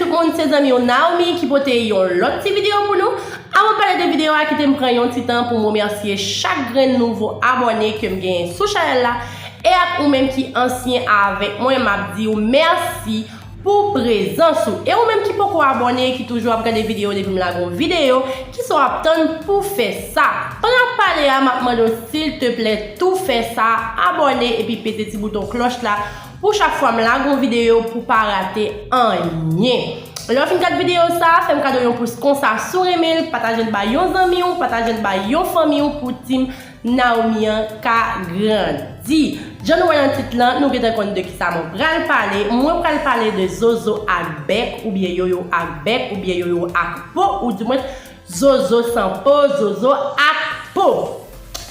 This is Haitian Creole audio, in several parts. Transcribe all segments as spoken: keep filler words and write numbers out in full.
Tout moun, se zanmi w Naomi ki pote yon lòt ti videyo pou nou. Avan m pale de videyo a, kite m pran yon ti tan pou m remèsye chak grenn nouvo abòne ke m genyen sou chanèl la, e ak ou menm ki ansyen avèk mwen, m ap di w mèsi pou prezans ou. E ou menm ki poko abòne, ki toujou ap gade videyo depi m lage yon videyo, kisa w ap tann pou fè sa? Pandan m ap pale a, m ap mande w silteplè tou fè sa, abòne epi pete ti bouton klòch la pou chak fwa m lage yon videyo pou pa rate anyen. Lè w fin gad videyo sa, fè m kado yon pous konsa si w renmen l, pataje l bay yon zanmi w, pataje l bay yon fanmi w pou team Naomi an ka grandi. Jan nou wè nan tit lan, nou gentan konn de kisa mwen pral pale. Mwen pral pale de zozo ak bèk, oubyen yoyo ak bèk, oubyen yoyo ak po, ou dimwens zozo san po, zozo ak po.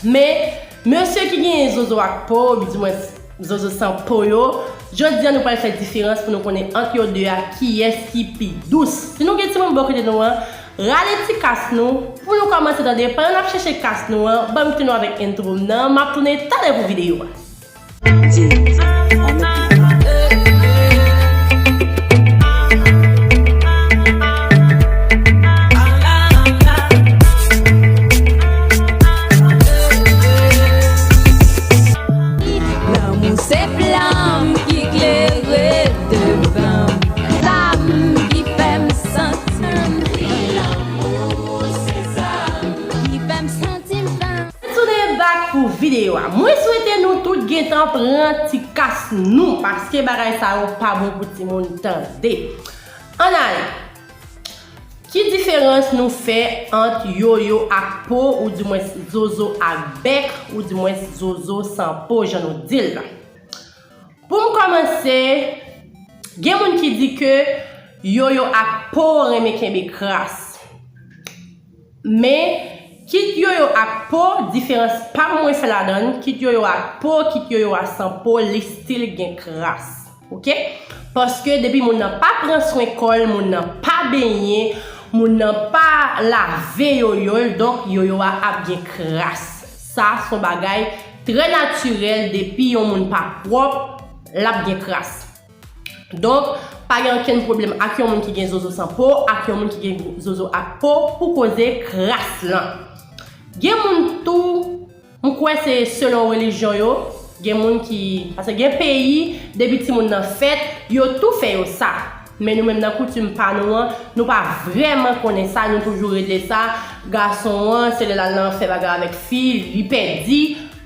Men, mesye ki genyen zozo ak po, ou dimwens zozo san po yo, jodi a nou pral fè diferans pou nou konnen ant yo de a kiyès ki pi dous. Si nou gen timoun bò kote nou an, rale ti kas nou pou nou kòmanse tande. Pandan n ap chèche kas nou an, ban m kite nou avèk entwo m nan, m ap tounen talè pou videyo a. Lanmou se flanm ki klere devan m. Zam ki fè m santi m. Lanmou se zam ki fè m santi m fanm. Tounen bak pou videyo a. Mwen swete nou tout gentan pran ti kas nou, paske bagay sa yo pa bon pou timoun tande. Ann ale. Ki diferans nou fè ant yoyo ak po, ou dimwens zozo ak bèk, ou dimwens zozo san po, jan nou di l la? Pou m kòmanse, gen moun ki di ke yoyo ak po renmen kenbe kras. Men, kit yoyo ak po, diferans pa m mwen fè ladan l, kit yoyo ak po, kit yoyo a san po, li still gen kras. Oke? Paske depi moun nan pa pran swen kò l, moun nan pa benyen, moun nan pa lave yoyo l, donk yoyo a ap gen kras. Sa se yon bagay trè natirèl, depi yon moun pa pwòp, l ap gen kras. Donk, pa gen okenn pwoblèm ak yon moun ki gen zozo san po, ak yon moun ki gen zozo ak po pou koze kras lan. Gen moun tou, m kwè se selon relijyon yo, gen moun ki, paske gen peyi, depi timoun nan fèt, yo tou fè yo sa. Men nou menm nan koutim pa nou an, nou pa vrèman konnen sa, nou toujou regle sa, gason an, se lè l al nan fè bagay avèk fi, li pèdi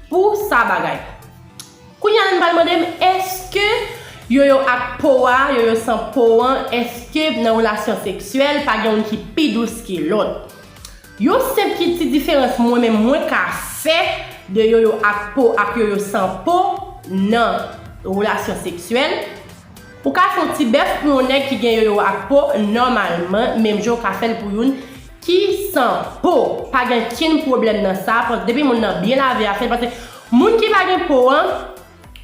pou sa bagay. Kounye a la, nou pral mande m, èske yoyo ak po a, yoyo san po an, èske nan relasyon seksyèl, pa gen youn ki pi dous ke lòt? Yon senp ti diferans mwen menm mwen ka fè de yoyo ak po ak yoyo san po nan relasyon seksyèl. Ou ka fè yon ti bèf pou yon nèg ki gen yoyo ak po nòmalman, menm jan w ka fè l pou youn ki san po. Pa gen kenn pwoblèm nan sa, paske depi moun nan byen lave a fèt, paske moun ki pa gen po an,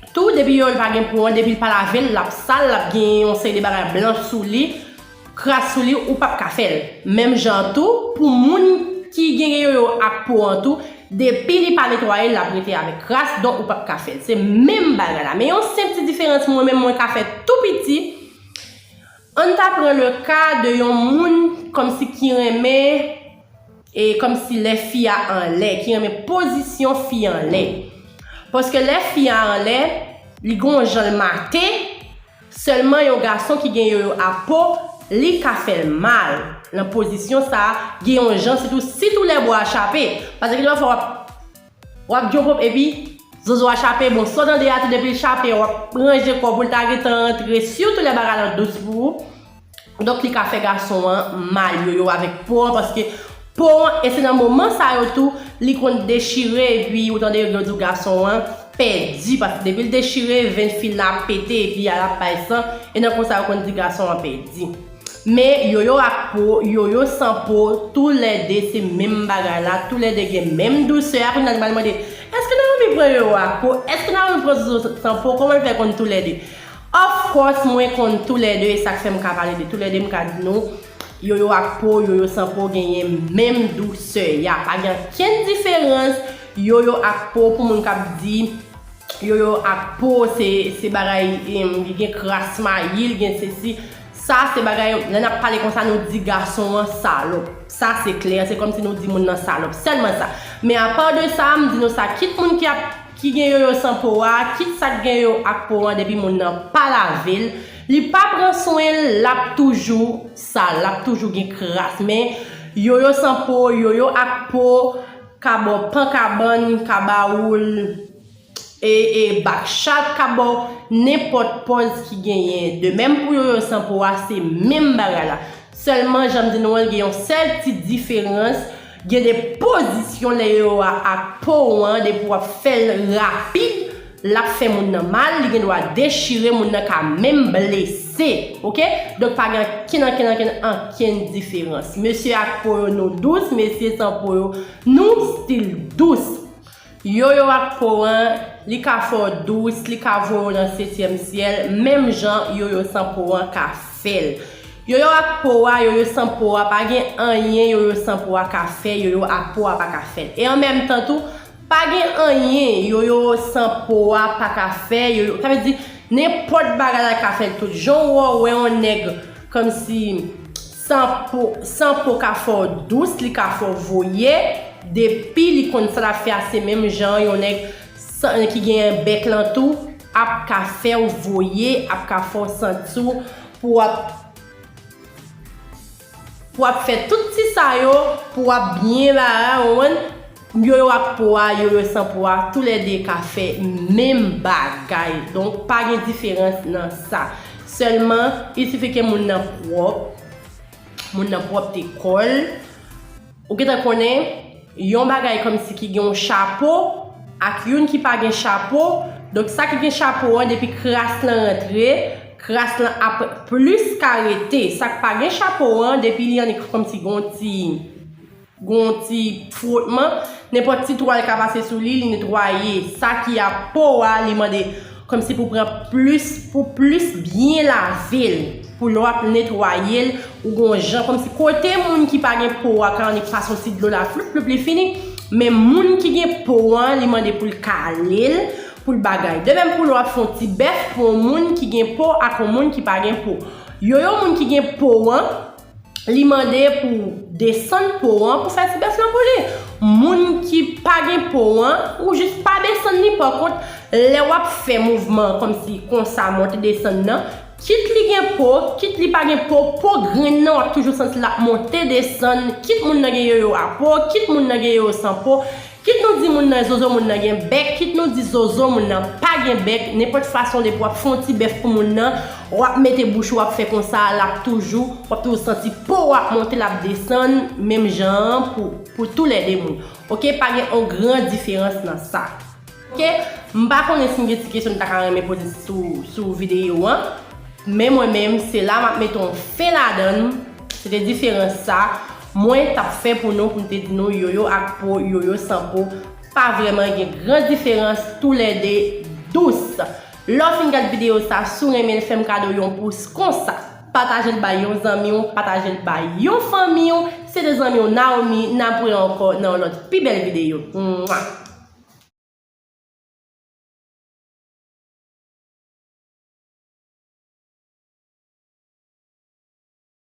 tou, depi yoyo l pa gen po an, depi l pa lave l, l ap sal, l ap gen yon seri de bagay blan sou li, kras sou li, ou p ap ka fè l. Menm jan an tou, pou moun ki gen yoyo ak po an tou, depi li pa netwaye, l ap rete avèk kras, donk ou p ap ka fè l. Se menm bagay la. Men yon senp ti diferans mwen menm mwen ka fè tou piti. Ann ta pran le ka de yon moun kòmsi ki renmen, e kòmsi lè fi a anlè, ki renmen pozisyon fi anlè. Paske lè fi a anlè, li gon jan l mate, sèlman yon gason ki gen yoyo ak po, li ka fè l mal. Nan pozisyon sa a, gen yon jan, sitou, sitou lè bwa a chape. Paske gen dèfwa w ap, w ap djopop epi zozo a chape, bon, sa w tande a tou, depi l chape, w ap ranje kò w pou l ta gentan rantre, sitou lè bagay lan dous pou ou. Donk, li ka fè gason an mal yoyo avèk po an, paske po an, e se nan moman sa yo tou, li konn dechire, epi ou tande yo di w gason an pèdi, paske depi l dechire, venn fi l la ap pete, epi l ap bay san, e nan konsa yo konn di gason an pèdi. Men yoyo ak po, yoyo san po, toulède se menm bagay la, toulède gen menm dousè a. Kounye a nou pral mande, èske Naomi pran yoyo ak po? Èske Naomi pran zozo san po? Kòman l fè konn toulède? Of course, mwen konn toulède, e sa k fè m ka pale de toulède, m ka di nou, yoyo ak po, yoyo san po genyen menm dousè a. Pa gen okenn diferans, yoyo ak po, pou moun k ap di, yoyo ak po, se, se bagay, em, li gen kras mayi, li gen sesi. Sa se bagay, lè n ap pale konsa, nou di gason an salòp. Sa se klè, se kòmsi nou di moun nan salòp. Sèlman sa. Men apa de sa, m di nou sa, kit moun ki ap, ki gen yoyo san po a, kit sa k gen yoyo ak po an, depi moun nan pa lave l, li pa pran swen l, l ap toujou sal, l ap toujou gen kras. Men yoyo san po, yoyo ak po, ka ba w pankabann, ka ba ou l, e, e, bakchat, ka ba w nenpòt pòz ki genyen. De menm pou yoyo san po a, se menm bagay la. Sèlman, jan m di nou an, gen yon sèl ti diferans. Gen de pozisyon lè yoyo a ak po w an, depi w ap fè l rapid, l ap fè moun nan mal, li gen dwa dechire, moun nan ka menm blese. Oke? Donk, pa gen ankenn, ankenn, ankenn, ankenn diferans. Mesye ak po yo, nou dous, mesye san po yo, nou still dous. Yoyo ak po an, li ka fè w dous, li ka voye w nan setyèm syèl, menm jan yoyo san po an ka fè l. Yoyo ak po a, yoyo san po a, pa gen anyen yoyo san po a ka fè, yoyo ak po a pa ka fè l. E an menm tan tou, pa gen anyen yoyo san po a pa ka fè, yoyo, sa vle di, nenpòt bagay la ka fè l tout. Jan w wè yon nèg kòmsi san po, san po ka fè w dous, li ka fè w voye, depi li konn sa l ap fè a, se menm jan yon nèg san, ki gen bèk lan tou, ap ka fè w voye, ap ka fè w santi w pou w ap, pou w ap fè tout ti sa yo, pou w ap byen la, ou konprann? Yoyo ak po a, yoyo san po a, toulède ka fè menm bagay. Donk, pa gen diferans nan sa. Sèlman, il suffit ke moun nan pwòp, moun nan pwòpte kò l. Ou gentan konnen, yon bagay kòmsi ki gen yon chapo, ak youn ki pa gen chapo. Donk, sa ki gen chapo an, depi kras lan rantre, kras lan ap plis ka rete. Sa k pa gen chapo an, depi li annik kòmsi gen yon ti, gen yon ti frotman, nenpòt ti twal ka pase sou li, li netwaye. Sa ki ak po a, li mande kòmsi pou pran plis, pou plis byen lave l. Pou lè w ap netwaye l, ou gon jan, kòmsi kote moun ki pa gen po a ka annik pase yon ti dlo la, floup, floup, li fini. Men moun ki gen po an, li mande pou l kale l, pou l bagay. De menm pou lè w ap fè yon ti bèf pou yon moun ki gen po ak yon moun ki pa gen po. Yoyo moun ki gen po an, li mande pou desann po an pou fè ti bèf lan pou li. Moun ki pa gen po an, ou jis pa desann li. Pa kont, lè w ap fè mouvman kòmsi konsa, monte desann nan, kit li gen po, kit li pa gen po, po grenn nan w ap toujou santi l ap monte desann, kit moun nan gen yoyo a po, kit moun nan gen yoyo san po, kit nou di moun nan, zozo moun nan gen bèk, kit nou di zozo moun nan pa gen bèk, nenpòt fason depi w ap fè yon ti bèf pou moun nan, w ap mete bouch ou, w ap fè konsa, l ap toujou, w ap toujou santi po w ap monte, l ap desann, menm jan an pou, pou toulède moun. Oke, pa gen yon gran diferans nan sa. Oke, m pa konnen si m gen ti kesyon m ta ka renmen poze sou, sou videyo an. Men mwen menm, se la m ap mete yon fen ladan l. Se te diferans sa mwen t ap fè pou nou, pou m te di nou yoyo ak po, yoyo san po, pa vrèman gen gran diferans, toulède dous. Lè w fin gad videyo sa, si w renmen l, fè m kado yon pous konsa. Pataje l bay yon zanmi w, pataje l bay yon fanmi w. Se te zanmi w Naomi, n ap wè ankò nan yon lòt pi bèl videyo. Mwa!